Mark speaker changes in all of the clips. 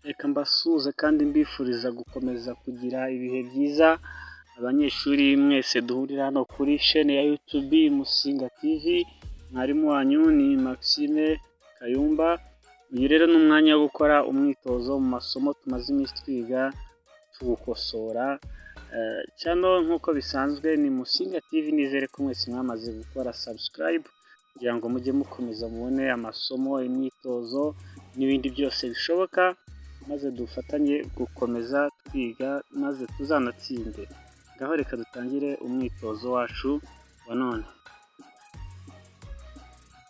Speaker 1: Reka mbasuhuze kandi mbifuriza gukomeza kugira ibihe byiza, abanyeshuri mwese duhurira hano kuri shene ya YouTube Musinga TV, mwarimu wanyu ni Maxime Kayumba, uyu rero ni umwanya wo gukora umwitozo mu masomo tumaze iminsi twiga tuwukosora, channel nk'uko bisanzwe ni Musinga TV, nizere ko mwese mwamaze gukora subscribe kugira ngo mujye mukomeza mubone amasomo, imyitozo n'ibindi byose bishoboka, maze dufatanye gukomeza twiga maze tuzanatsinde. Ngaho reka dutangire umwitozo wacu wa none.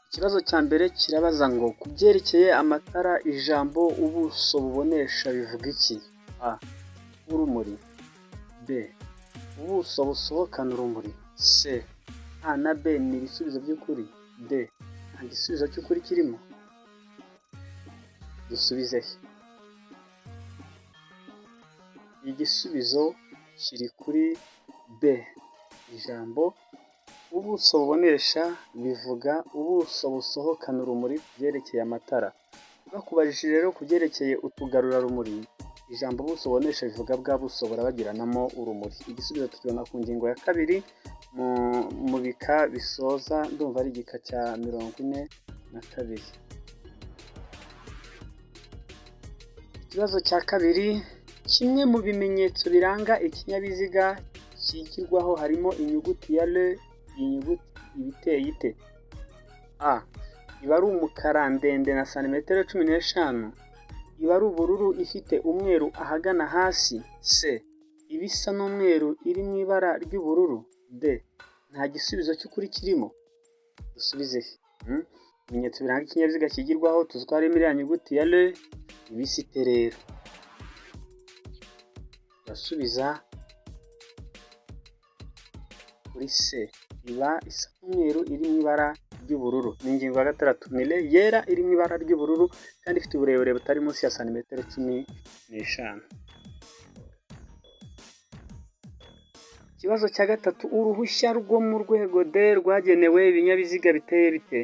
Speaker 1: Ikibazo cya mbere kirabaza ngo ku byerekeye amatara ijambo ubuso bubonesha bivuga iki? A. Urumuri. B. Ubuso busohokana urumuri. C. A na B ni ibisubizo by'ukuri. D. Nta gisubizo cy'ukuri kirimo. Dusubize he? Igisubizo kiri kuri B. Ijambo ubuso bubonesha bivuga ubuso busohokana urumuri ku byerekeye amatara. Bakubajije rero ku byerekeye utugarurarumuri, ijambo ubuso bubonesha bivuga bwa buso burabagiranamo urumuri. Igisubizo tukibona ku ngingo ya kabiri mu bika bisoza, ndumva ari igika cya 42. Ikibazo cya kabiri, kimwe mu bimenyetso biranga ikinyabiziga cyigirwaho harimo inyuguti ya R, iyi nyuguti iba iteye ite? A. Iba ari umukara ndende na santimetero 15, iba ari ubururu ifite umweru ahagana hasi. C. Iba isa n'umweru iri mu ibara ry'ubururu. D. Nta gisubizo cy'ukuri kirimo. Dusubize he? Ibimenyetso biranga ikinyabiziga cyigirwaho tuzi ko harimo iriya nyuguti ya R, iba isa ite rero? Turasubiza kuri C. Iba isa n'umweru iri mu ibara ry'ubururu. Ni ingingo ya 6. Ni R yera iri mu ibara ry'ubururu kandi ifite uburebure butari munsi ya santimetero 15. Ikibazo cya gatatu, uruhushya rwo mu rwego D rwagenewe ibinyabiziga biteye bite?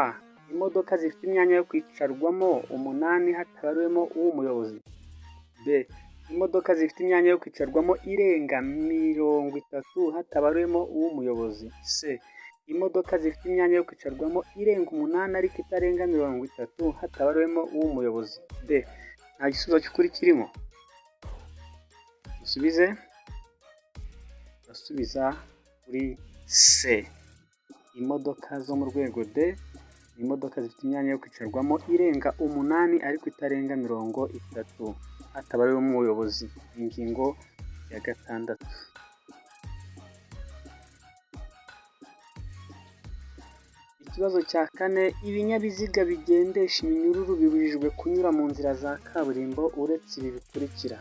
Speaker 1: A. Imodoka zifite imyanya yo kwicarwamo 8 hatabariwemo uw'umuyobozi. B. Imodoka zifite imyanya yo kwicarwamo irenga 30 hatabariwemo uw'umuyobozi. C. Imodoka zifite imyanya yo kwicarwamo irenga 8 ariko itarenga 30 hatabariwemo uw'umuyobozi. D. Nta gisubizo cy'ukuri kirimo. Dusubize. Turasubiza kuri C. Imodoka zo mu rwego D ni imodoka zifite imyanya yo kwicarwamo irenga 8 ariko itarenga 30 hatabariwemo umuyobozi. Ingingo ya 6. Ikibazo cya kane, ibinyabiziga bigendesha iminyururu bibujijwe kunyura mu nzira za kaburimbo uretse ibi bikurikira: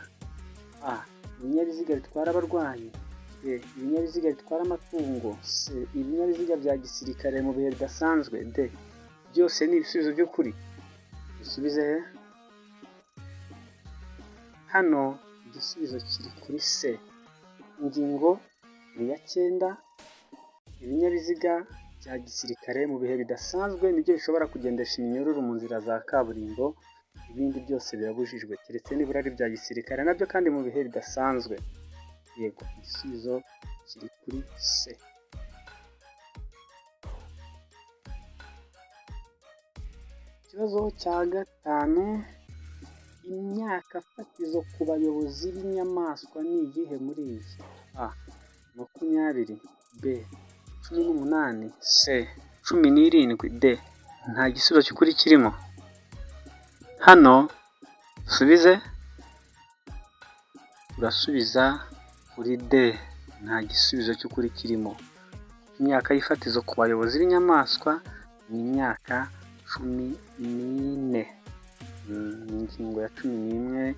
Speaker 1: A. Ibinyabiziga bitwara abarwayi. B. Ibinyabiziga bitwara amatungo. C. Ibinyabiziga bya gisirikare mu bihe bidasanzwe. D. Byose ni ibisubizo by'ukuri. Dusubize he? Hano igisubizo kiri kuri C. Ingingo ni iya 9, ibinyabiziga bya gisirikare mu bihe bidasanzwe nibyo bishobora kugendesha iminyururu mu nzira za kaburimbo, ibindi byose birabujijwe keretse nibura ari ibya gisirikare nabyo kandi mu bihe bidasanzwe. Yego, igisubizo kiri kuri C. Ikibazo cya gatanu, imyaka fatizo ku bayobozi b'inyamaswa ni iyihe muri iyi? A. 20, B. 18, C. 17, D. Nta gisubizo cy'ukuri kirimo. Hano dusubize, turasubiza kuri D. Nta gisubizo cy'ukuri kirimo. Imyaka y'ifatizo ku bayobozi b'inyamaswa ni imyaka 14. Ingingo ya 11,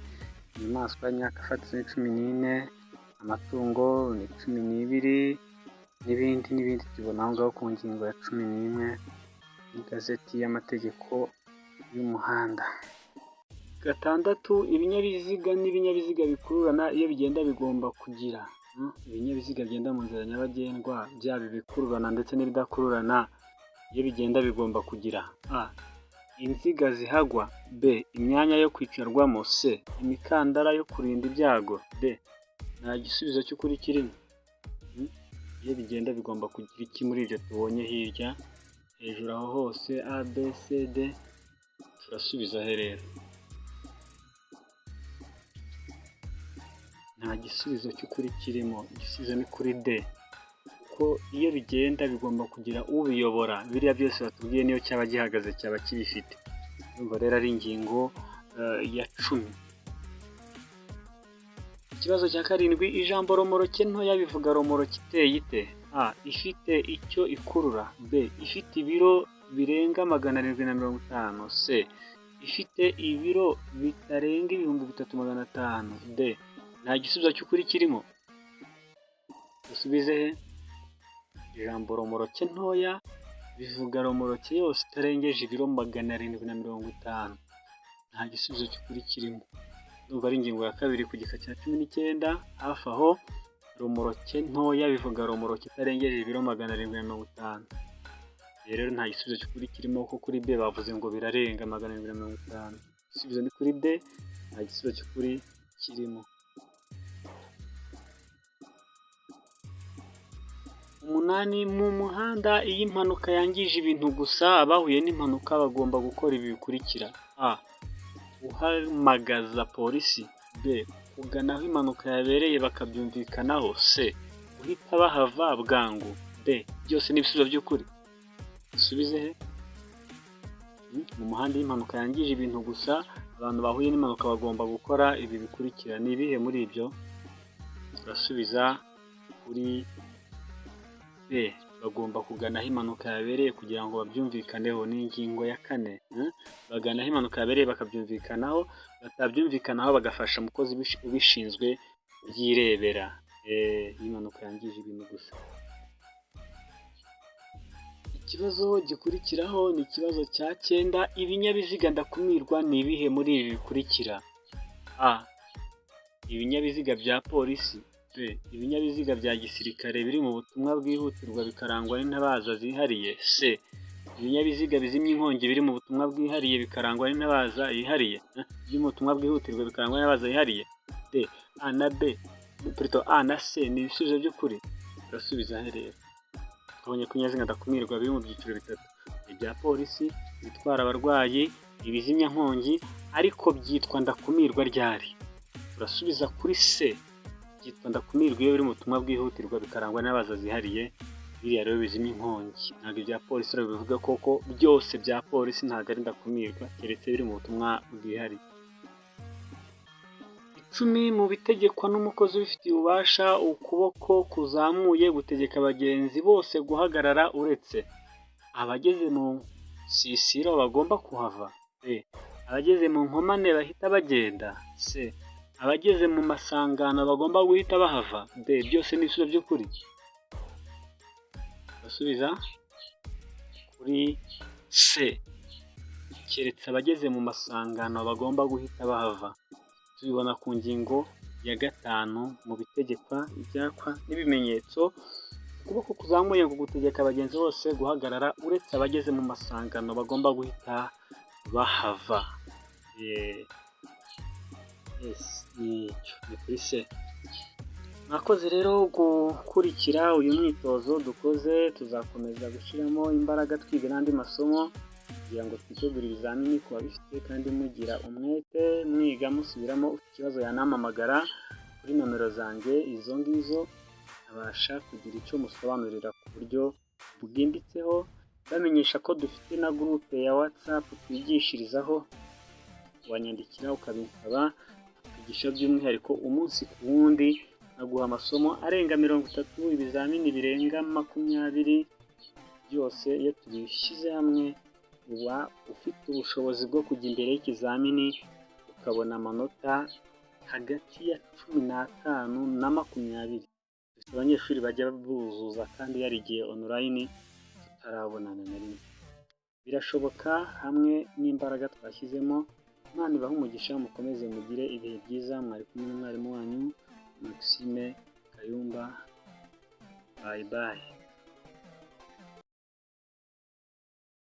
Speaker 1: inyamaswa y'imyaka fatizo ni 14, amatungo ni 12, n'ibindi n'ibindi tubibona aho ngaho ku ngingo ya 11 y'igazeti y'amategeko y'umuhanda. 6, ibinyabiziga n'ibinyabiziga bikururana iyo bigenda bigomba kugira. Ibinyabiziga bigenda mu nzira nyabagendwa byaba ibikururana ndetse n'ibidakururana iyo bigenda bigomba kugira: A. Inziga zihagwa. B. Imyanya yo kwicarwamo. C. Imikandara yo kurinda ibyago. D. Nta gisubizo cy'ukuri kirimo. Iyo bigenda bigomba kugira iki muri ibyo tubonye hirya hejuru aho hose? A, B, C, D. Turasubiza he rero? Nta gisubizo cy'ukuri kirimo, igisubizo ni kuri D. Kuko iyo bigenda bigomba kugira ubiyobora, biriya byose batubwiye niyo cyaba gihagaze cyaba kibifite. Urumva rero ari ingingo ya 10. Ikibazo cya 7, ijambo romoroke ntoya bivuga romoroke iteye ite? A. Ifite icyo ikurura. B. Ifite ibiro birenga 750. C. Ifite ibiro bitarenga 3500. D. Nta gisubizo cy'ukuri kirimo. Dusubize he? Ijambo romoroke ntoya bivuga romoroke yose itarengeje ibiro 750. Nta gisubizo cy'ukuri kirimo. Ndumva ari ingingo ya 2 ku gika cya 19, hafi aho. Romoroke ntoya bivuga romoroke itarengeje ibiro 750. Rero nta gisubizo cy'ukuri kirimo kuko kuri B bavuze ngo birarenga 750. Igisubizo ni kuri D, nta gisubizo cy'ukuri kirimo. 8, mu muhanda iyo impanuka yangije ibintu gusa, abahuye n'impanuka bagomba gukora ibi bikurikira: A. Guhamagaza polisi. B. Kugana aho impanuka yabereye bakabyumvikanaho. C. Guhita bahava bwangu. D. Byose ni ibisubizo by'ukuri. Dusubize he? Mu muhanda iyo impanuka yangije ibintu gusa, abantu bahuye n'impanuka bagomba gukora ibi bikurikira. Ni ibihe muri ibyo? Turasubiza kuri B. Bagomba kugana aho impanuka yabereye kugira ngo babyumvikaneho. Ni ingingo ya 4. Bagana aho impanuka yabereye bakabyumvikanaho, batabyumvikanaho bagafasha umukozi ubishinzwe kubyirebera. Iyo impanuka yangije ibintu gusa. Ikibazo gikurikiraho ni ikibazo cya 9, ibinyabiziga ndakumirwa ni ibihe muri ibi bikurikira? A. Ibinyabiziga bya polisi. B. Ibinyabiziga bya gisirikare biri mu butumwa bwihutirwa bikarangwa n'intabaza zihariye. C. Ibinyabiziga bizimya inkongi biri mu butumwa bwihariye bikarangwa n'intabaza yihariye. Biri mu butumwa bwihutirwa bikarangwa n'intabaza yihariye. D. A na B, plutôt A na C ni ibisubizo by'ukuri. Turasubiza he rero? Twabonye ko ibinyabiziga ndakumirwa biri mu byiciro bitatu: ibya polisi, ibitwara abarwayi, ibizimya nkongi, ariko byitwa ndakumirwa ryari? Turasubiza kuri C. Byitwa ndakumirwa iyo biri mu butumwa bwihutirwa bikarangwa n'intabaza zihariye. Biriya rero bizimya inkongi, ntabwo ibya polisi bivuga koko byose bya polisi ntabwo ari ndakumirwa, keretse biri mu butumwa bwihariye. 10, mu bitegekwa n'umukozi ubifitiye ububasha, ukuboko kuzamuye gutegeka abagenzi bose guhagarara uretse abageze mu nsisiro bagomba kuhava. B. Abageze mu nkomane bahita bagenda. C. Abageze mu masangano bagomba guhita bahava. D. Byose ni ibisubizo by'ukuri. Basubiza kuri C. Keretse abageze mu masangano bagomba guhita bahava. Tubibona ku ngingo ya 5 mu bitegekwa, ibyakwa n'ibimenyetso. Ukuboko kuzamuye gutegeka abagenzi bose guhagarara uretse abageze mu masangano bagomba guhita bahava. Ni kuri C. Mwakoze rero gukurikira uyu mwitozo dukoze, tuzakomeza gushyiramo imbaraga twiga n'andi masomo kugira ngo twitegure ibizamini ku babifite, kandi mugira umwete mwiga musubiramo. Ufite ikibazo yanampamagara kuri nomero zanjye izo ngizo, abasha kugira icyo musobanurira ku buryo bwimbitseho. Bamenyesha ko dufite na groupe ya WhatsApp twigishirizaho, wanyandikira ukabinsaba, twigisha by'umwihariko umunsi ku wundi, nkaguha amasomo arenga 30, ibizamini birenga 20, byose iyo tubishyize hamwe uba ufite ubushobozi bwo kujya imbere y'ikizamini ukabona amanota hagati ya 15 na 20. Dufite abanyeshuri bajya buzuza kandi yarigiye online tutarabonana na rimwe. Birashoboka hamwe n'imbaraga twashyizemo. Imana ibahe umugisha, mukomeze mugire ibihe byiza. Mwari kumwe n'umwarimu wanyu Maxime Kayumba. Bye bye.